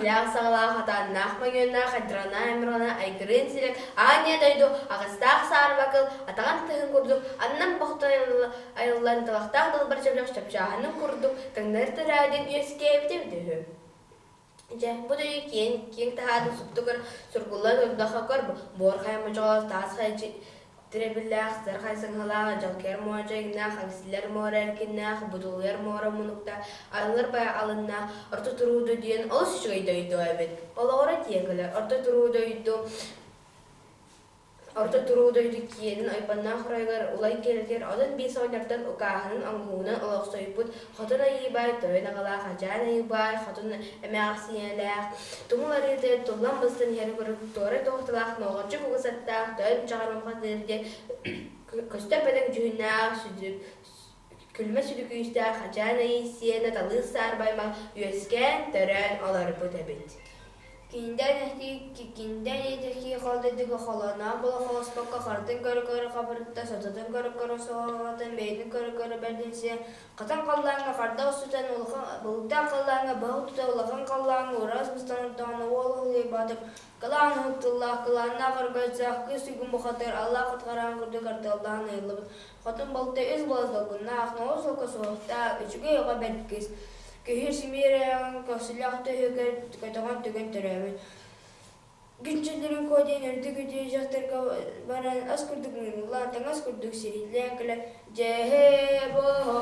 Иилээх-саҕалаах, атааннаах моһуоннаах, айдырҕана-аймырҕана айгырыын силик, аан ийэ дойду аҕыстаах саарбакыл, атаҕын тыһын курдук, аннан бохтон айыллан талахтаах далбар чөмөх чапчааһынын курдук таҥнары төрөөдүн үөскээбитэ эбитэ үһү. Дьэ, бу дойду киэҥ, киэҥ таһаатын суптугар сургуллан турдахха буор хайа модьоҕо таас хайа Тирэбиллээх, сархай сыҥаһалаах, дьалкыйар муора иҥнээх, аҥсиллэр муора эркиннээх, будулуйар муора муннукта, арыллар баайа алыннаах, орто турууду диэн олус үчүгэй дойду эбит. Олоҕура тиийэн кэлэр орто туруу дойду Орто туруу дойду киэнин ойбонноох оройугар улай киэлитигэр 35 оҕонньортон укааһынын оҥоһуунан олохсуйбут Хотун Айыыбай, Тойон аҕалаах Адьаан Айыыбай, Хотун эмээхсиҥэлээх, тумул арыыта туллан быстан иһэр курдук туора туохталаах нуоҕаччы кугас аттаах тойон чаҕар мухатыыр диэн көстөр бөдөҥ дьүһүннээх сүдү күлүмэ сүдү күүстээх Хачаан Айыы сиэнэ талыы саарбаймах үөскээн төрөөн олорбут эбит. Киндэн итэхии холдойдуга холоноон буола холоспокко харытын көрө-көрө хабырытта, сототун көрө-көрө соһоҕотун, бэйэтин көрө-көрө бэрдинсийэн, хатан халлааҥҥа харда устутан улахан былыттаах халлааҥҥа баһы тута улахан халлааҥҥа ураас быстан ордоҕуна уол уһулуйбаатар кылаан уһук тыллаах кылааннаах оргойдоох кыыс уйгун бухатыыр аллаах атҕараан курдук ардыаллаан ыйыллыбыт хотун балта үс балыс долгуннаах ноҕус солко суохтаах үчүгэй оҕо бэрт кыыс Күһүр симиир айаҕын көхсүлээх төһүгэр көтөҕөн түгэн төрөөбүт. Күнчүллэрин Куо диэн үрдүк үтүө дьахтарга баран ас курдук мыыныллаан, таҥас курдук сирииллээн кэлэн «Дьэһэ боһо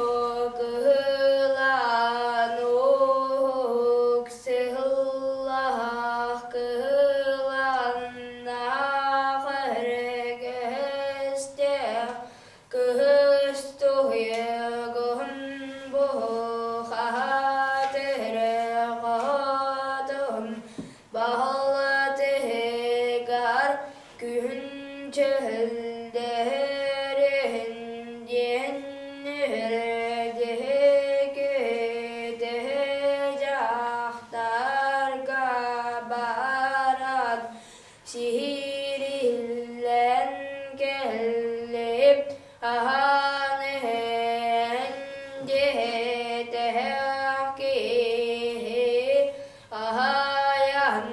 кыһылаан уһук сыһыллаах кыһыланнаах эрэгэстээх Кыыс туһуйугун буһухаһа түһэрэ хотун баһылатыгар күһүн чөһүлдэһэрин диэн үһүрдүһүкүтүһү дьахтарга баран Сиһиириллэн кэллим, аһаан иһэн диэтээх киһи аһайан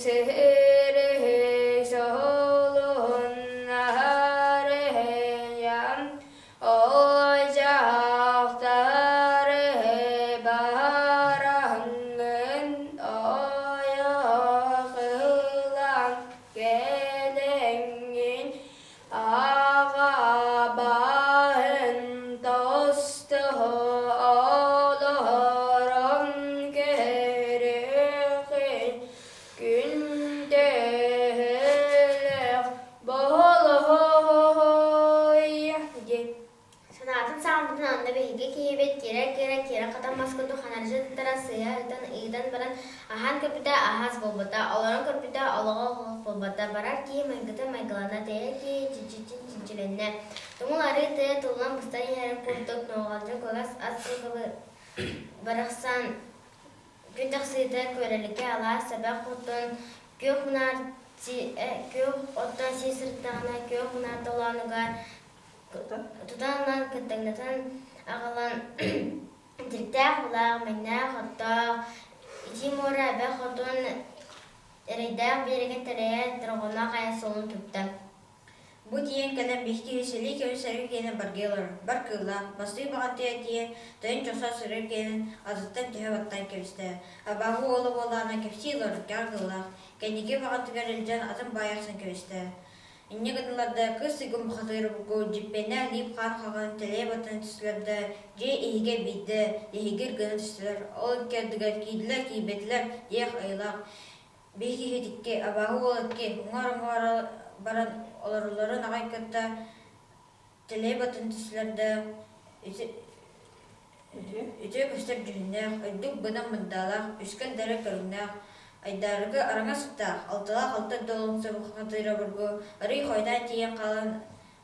сиһириһи соһулун аһарыһыйан ол дьахтары бараҥҥын ойох ылан кэлэҥҥин аҕа баһын тостуһу олорон көрүөххүн күн төһөлөөх Боһолоһой диэн Санаатын саҥарбытын онно биһиги киһибит киирэ-киирэ киирэ хатан мас курдук ханарыччы туттара сыыһа ыытан ыытан баран аһаан көрбүтэ аһаас буолбата, олорон көрбүтэ олоҕо олох буолбата, барар киһи майгыта майгыланна, тэйэр киһи чинчитин чинчилэннэ. Тумул арыы тыа туллан быстан иһэрин курдук нуоҕалдьа кугас ас барахсан Күн тахсыыта Күөрэликэ алаас сэбэх хотон күөх унаар күөх оттон сии сырыттаҕына күөх унаар толоонугар тутан ылан кыттыҥнатан аҕалан тириктээх былаах, мэҥнээх оттоох, итии муора эбэ хотун эрэйдээх биэрэгин тэлэйэ дорҕоноох айан суолун тутта. Бу тиийэн кэлэн биһиги киһи сэлии көмүс сарыы киэнэ баргыйа олорор, бар кыыллаах, бастыы баҕатыйа тиийэн, тойон чосоо сырыы киэнин атыттан түһэ баттаан кэбистэ. Абааһы уола буоллаҕына кэпсии олорор кэҕэ кыыллаах, кэнники баҕатыгар илдьэн атын баайахсын кэбистэ. Инньэ гыннылар да, кыыс сыйгын бухатыыр обургу дьиппиэннээх лиип хаан хаҕын тэлэйэ баттан түстүлэр да, дьиэ иһигэр биирдэ иһигир гына түстүлэр, ол икки ардыгар киирдилэр-киирбэтилэр диэх айылаах Биһиги икки абааһы уол икки уҥар-уҥар баран олороллорун аҕай кытта тэлэйэ баттан түстүлэр да үтүө көстөр дьүһүннээх, үрдүк быдан мындаалаах, үскэл дэрэ көрүҥнээх, айдаарыгы араҥас сыттаах, алталаах алта долун сабыхатыыр обургу арыый хойутаан тиийэн хаалан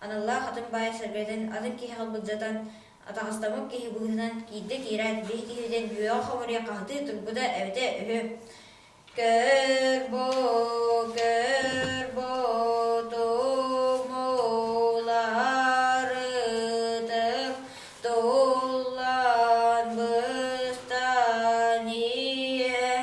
аналлаах атын баайа сэргэтин атын киһиэхэ былдьатан атаҕастаммыт киһи быһыытынан киирдэ киирээт биһи киһитин үөҕэ хомуруйа хаһытыы турбута эбитэ үһү. Көр бу, көр бу, тумуларытык туллан быстан иһэрин.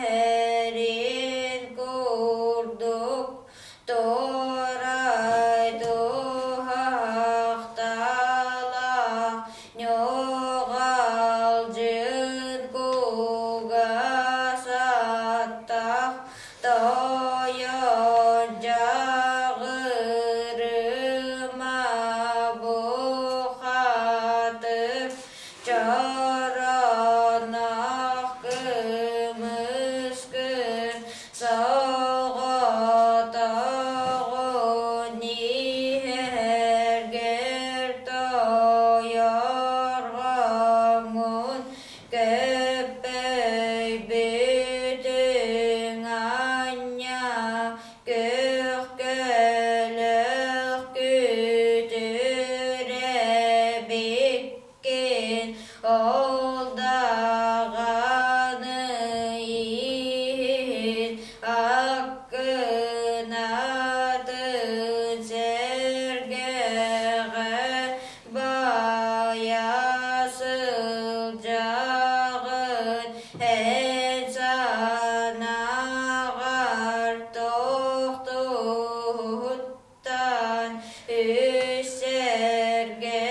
Ол даҕаны иһин аккынатын сэргэҕэ баайа сылдьаҕын эн санаҕар тохтууттан үс сэргэ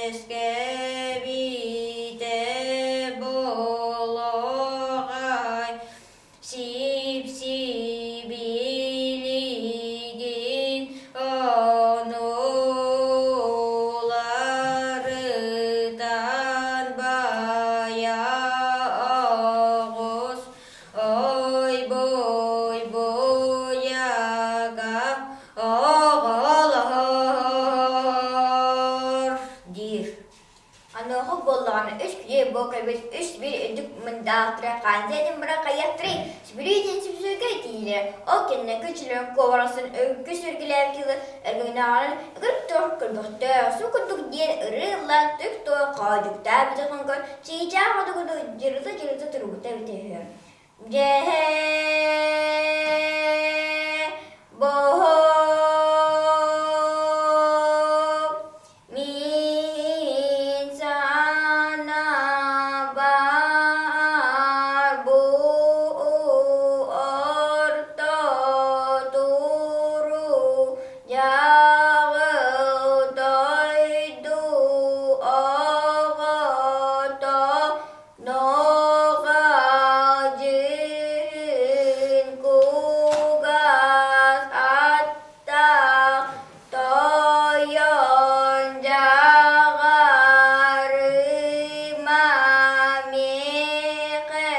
үөскэбитэ буолуоҕай Сип-сибилигин ону уларытан баайа оҕус ой-буй буйага оҕолоор диир. Онуоха буоллаҕына үс күнү бу кэлбит үс биир үрдүк мындаахтара хаан сиэтин бара хайыахтарый, сүбүрүү диэн сүпсүлгэ тиийдилэр. Ол кэннэ күчүлүн куобарасын өҥкү сүргүлээбит кыылы өргөҥнөөҕүнэн ыкырык туох көрбөхтөөх, су курдук диэн ырыы ыллаан түк-туох хоодьуктаабыт хоҥкор чыычаах хотугуну дьырыта-дьырыта турбута эбитэ үһү. Дьэ, боһо Мин санаабар бу орто туруу дьаҕыл дойду оҕото Ноҕадьын кугас аттаах Тойон дьаҕарыма миэхэ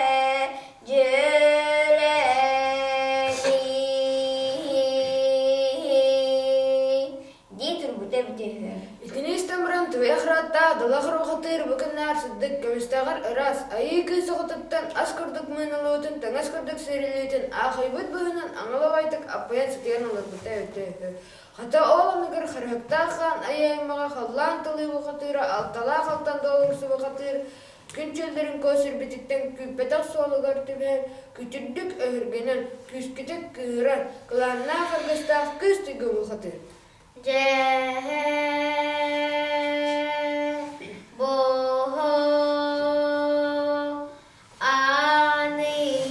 дьүөрэлиһи дии турбута эбитэ үһү. Итини истэн баран Тыйах ыраатта, дала хоруохатыыр бу күннээр сырдык көмүстэҕэр ыраас, айыы кыыс оҕотуттан ас курдук мыыныллыбытын, таҥас курдук сиэриллибитин аахайбыт быһыынан аҥал абайтык аппайан сытыйан олорбута эбитэ үһү. Хата ол оннугар харыһыктаах хаан айыы аймаҕа халлаан талыы бухатыыра алталаах алтан доллар бухатыыр күн чөллөрүн куо сирбититтэн күүппэтэх суолугар түбэһэн күтүрдүк өһүргэнэн, күүскүтүк кыыһыран, кылааннаах аргыстаах кыыс туйгу бухатыыр. Дьэһэ буһу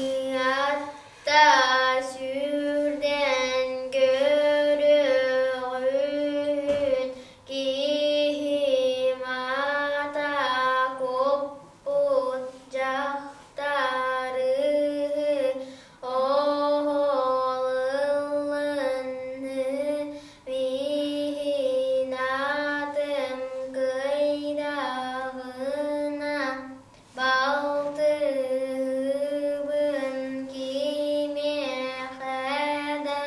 Аныатта сүрдэн көрөҕүн киһи мата куппут дьахтары оһол ыллынны миһин атым кыйдаҕына Балтыбын кимиэхэ да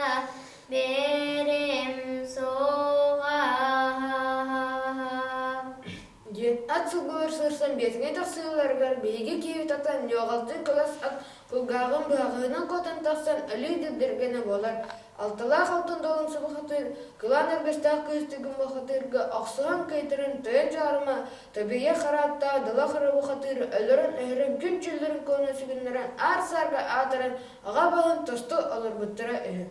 биэриэм суоҕа Диэн ат сылгылар сырсан биэтиҥэ тахсыыларыгар биһиги киһи татан ньуоҕалдьын кылас ат кулгааҕын быһаҕаһынан куотан тахсан өлүү дэбдиргэнэ буолар. Алталаах алтан долун субухатыыр, кылаан аргыстаах кыыс тыгын бухатыырга охсуһан кыайтаран тойон дьаарыма, табия харааттаах дала хара бухатыыр өлөрөн-өһөрөн күн чөллөрүн куона сүгүннэрэн аар-саарга аатыран аҕа баһын тосту олорбуттара үһү.